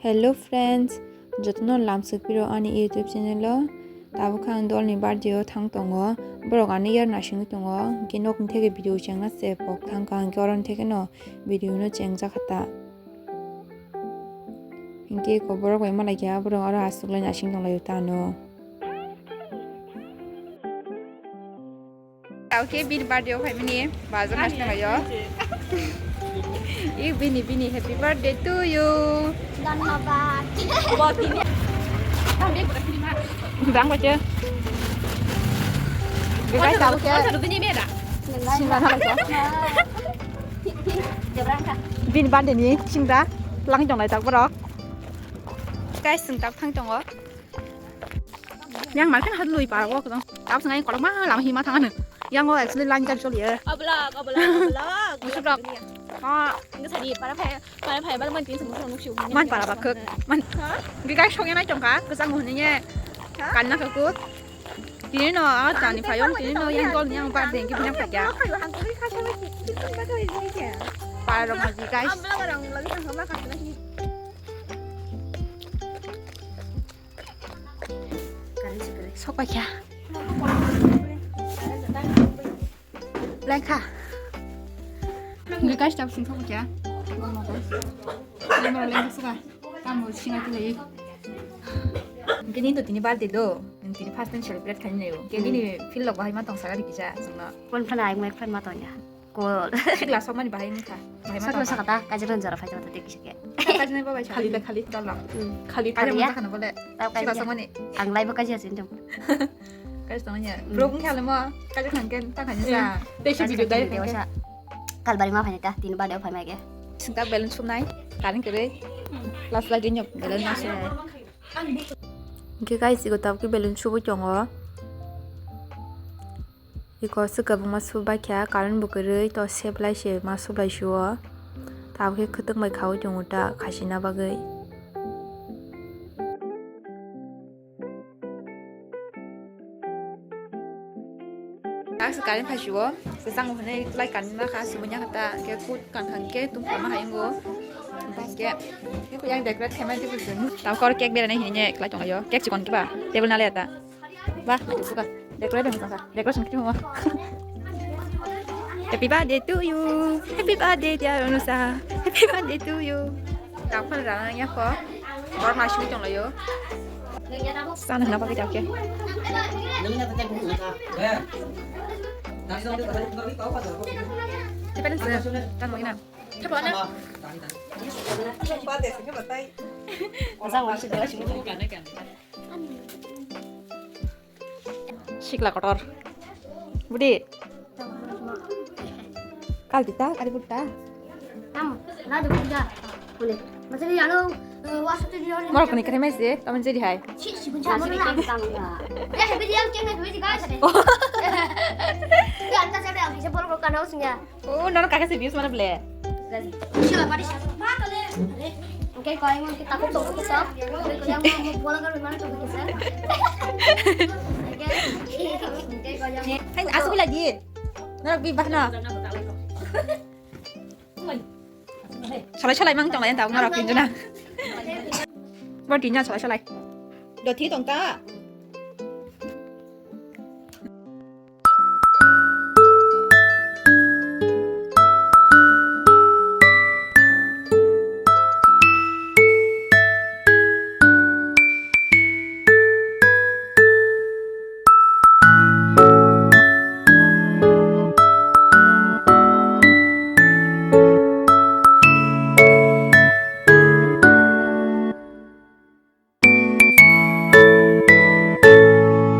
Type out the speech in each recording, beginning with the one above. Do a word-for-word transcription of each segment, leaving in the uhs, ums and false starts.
Hello friends, jotono lamsok piro ani YouTube channel o. Tabuk khe ang dolni birthday o thang tongo. Borok ani yar nasingwi tongo. Hwnkhe nokni theke video chengna se pok thang kha, hwnkhe oroni theke no video no chengjak kha ta. Hwnkhe ko borok bai malai kha, borok aro aswk lai nasing tong lai o ta ano. Tao khe bini birthday o phaimani bazar mas tonglaio. I bini, bini happy birthday to you. Dhanyabad. Bang baca. Guys, tao khe. Singa na baca. Bini birthday ni singra lang tonglai tak borok. Guys, sing tak thang tongo. Yang market hat lui para wok dong. Tap sangai kolok ma lama hima thang anu. Yang o actually line kan choli ya. Ablak, ablak, ablak. Musuk dok. Ah, enggak sadi para phai, para phai bal man tin semua musuk. Man para bakuk. Man. Hah? Gigai songya nai tongka, kesang huni ye. Hah? Kan na kaku. Tini no, ah, tani phayong, tini no yang gol yang bar deng ki bilang khaja. Ayo, hangkuli khasa lagi. Para rong lagi, guys. Ablak rong lagi, tangkama khasa lagi. Sokpaikha. Lengkha. Ngi guys, tabuk sing sokpaikha. Lengkha suka. Kamu singa tu lagi. Ngi ni to tini birthday do. Ngi tini first time celebrate khaini nayo. Ngi ni feel lok bahai ma tong saga dikisa sungna. Phone phone ai mai phone ma tong ya. Cool. Sikla sokmani bahai wngkha. Bahai ma sakla tongkha. Sakata, kaisa ron jora phai jora tei kisa khe. Kaisa nai babai khali le khali dol rok. Hmm. Khali khali tari ya? Khana bole. Tao sikla kaisa. Sokmani. Ang lai bo kaisa sin jong. Kaisa tongnya. Hmm. Bro wngkha le mo. Kaisa khangken ta khanya sa. Hmm. Tei si video dai video khangken. Sa. Kalbari ma phai ta, tin ba dai phai ma ge. Singta balloon sumnai. Karing kere. Last lagi nyok balloon ma sumnai. Hingke guys, iko tabuk balloon subui tongo. Iko swk kwbangma subaikha, current bo kwrwi, to sep lai se ma sublai sio. Tabuk khe khwtwng bai khaui tongo ta khachina bagwi. Taksi current phai sio, kwchang hwnwi lai kanma kha, subui nya kha ta, khe kut kan kha khe tung kha ma hai ngo. Hingke, khe yang decorate khaimani tei bujung. Tabuk oro cake berani hinwi klai tonglaio, cake chikon kiba, table nale ta. Wah, itu suka. Decoration suka. Decoration kita semua. Happy birthday to you. Happy birthday, dear Onusa. Happy birthday to you. Tapal rana ya ko. Bor masih itu lo yo. Sana kenapa kita oke? Kita kan sih, kan mau ini. Siapa mana? Sikla kotor. Budi. Kalpita, kari butta. Tam, na de butta. Bole. Masih dia lo, eh, wasu tu dia. Morok ni kare mai se, taman jadi hai. Si, si bun sa. Ya, happy dia, kena happy guys. Ya, anta saya dah bisa borok kana usnya. Oh, nono kaka se views mana ble? Sila padi sa. Oke, kau yang kita takut tuh kita. Yang mau bola kan mana tuh kita. Oke. Oke, kau yang. Hai, asu lagi. Nono bi bahna. Salai salai mang tong layan tau nono pinjuna. Bo tinja salai salai. Do thi tong ta.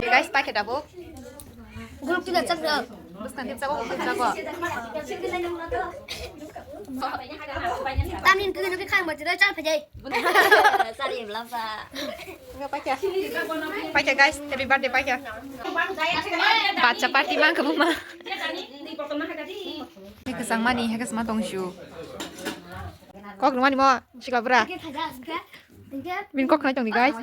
Guys, pakai tabuk. Group tiga cak dah. Terus nanti cak, cak. Tamin tu nanti kan buat cerita cak aja. Sorry, belum sa. Enggak pakai. Pakai guys, happy birthday pakai. Baca party mang ke rumah. Ini kesang mani, kesang matong shu. Kok rumah ni mo, sikla bra. Bin kok kena tong ni guys.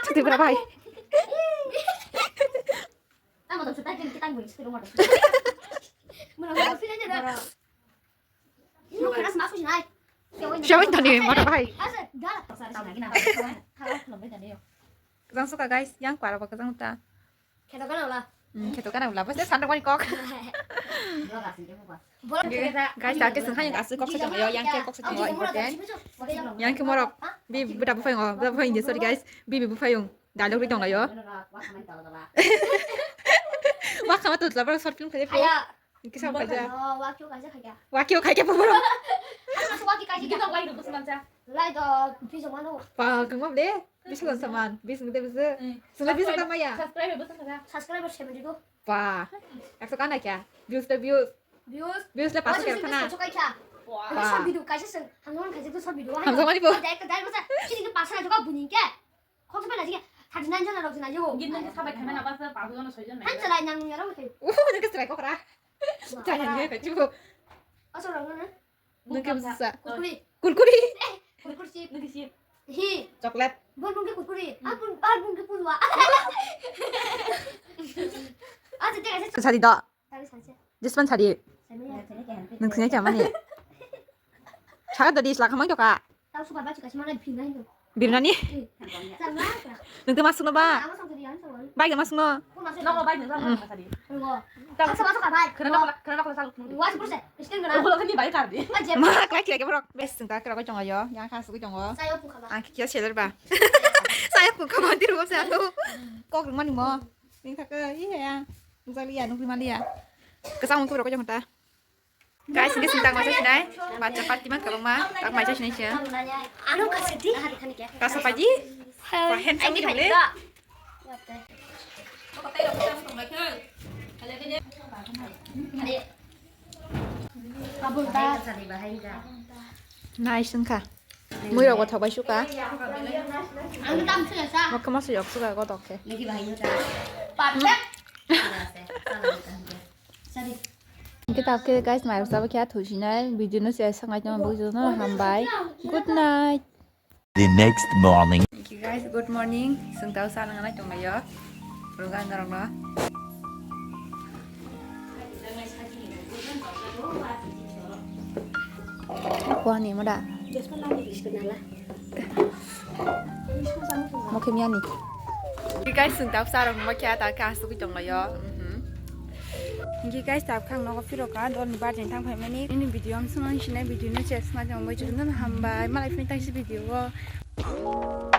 Chuti bra bai. Siya win tani, mata bahai. Kajang suka, guys, yang kuara ba kajang ta. Kheto kana ula. Hmm, kheto kana ula. Bas, sandok wani kok. Guys, ta ke sengkha yang asli kok sejong yo, yang ke kok sejong yo, important. Yang ke morok. Bi, buda bufayung, buda bufayung, sorry, guys. Bi, bi bufayung. Dialogue ri tong yo. Wa kama tu, labar short film khaje. Kisa kaja. Wa kyo kaja khaja. Wa kyo khaja paboro. Wa kyo kaja khaja. Lai do, piso mano. Pa, kama ble. Bisu kan saman, bisu ngete bisu. Sungguh bisu kan maya. Subscriber seventy two. Wah, ekso kana kya? Views le views. Views. Views le paso kya kana? Wah. Video kaisa seng, hamjong kaisa tu sab video. Hamjong mani bo. Direct direct masa, sini ke paso na juga bunyi ke. Kok sampai lagi thirty nine jon rok jina yo. Git nang sabai khamena basa paso jon soi jon. Han chalai nang ya rok. Uh, nang ke serai kokra. Chalai nang ya kachibo. Asal rok na. Nung ke bisa. Kurkuri. Kurkuri. Kurkuri chip. Nung ke chip. Hi. Chocolate. Bol bung ke kurkuri. Ah bung, ah bung ke pulwa. Ah, jete kaisa. Sadi do. Tari sanse. Jisman sadi. Nung sini kya mani? Chaga do dis la khamang doka. Tau super bachi kaisa mana bhina hindo. Birnani? Nung te masuk no ba? Bai te masuk no. Nogo bai nung sama tadi. Rugo. Tau sama suka bai. Kena nogo kena nogo salu. Wasi kurse. Iskin gana. Rugo kani bai kar di. Ma klai kira ke borok. Bes sing ta kira ko chongo yo. Yang khas ko chongo. Sayo pukha ba. Ang kia seler ba. Sayo pukha ba dir bo sa. Kok mani mo. Ning thaka iya ya. Nung jali ya nung mali ya. Kesang ko ko chongo ta. Guys, ini sintang masa sinai. Baca party man kabang ma. Tak baca sini sih. Anu kasih di. Kasa paji? Pahen sama boleh. Nice ka. Mui rok thok bai suka. Anu tam sila sa. Mokhe masa yok suka ko tokke. Perfect. Hingke tabuk khe guys, mairok chaba khe thusinai video no share sangai tongma bagwi jotono hambai. Good night. The next morning. Hingke guys, good morning. Chwng tabuk cha nang nai tonglaio. Phuru gana rok no. Kuani moda. Mokhe miyani. Guys, chwng tabuk charok nungma khe ta khe asugwi tonglaio. Mhm. Hingke guys, tabuk khe ang nogo phiro ka dolni birthday thang phaimani. Nini video ang swngo sinai video no share swngo tongbai chuno hambai. Malai phini tangsi video o.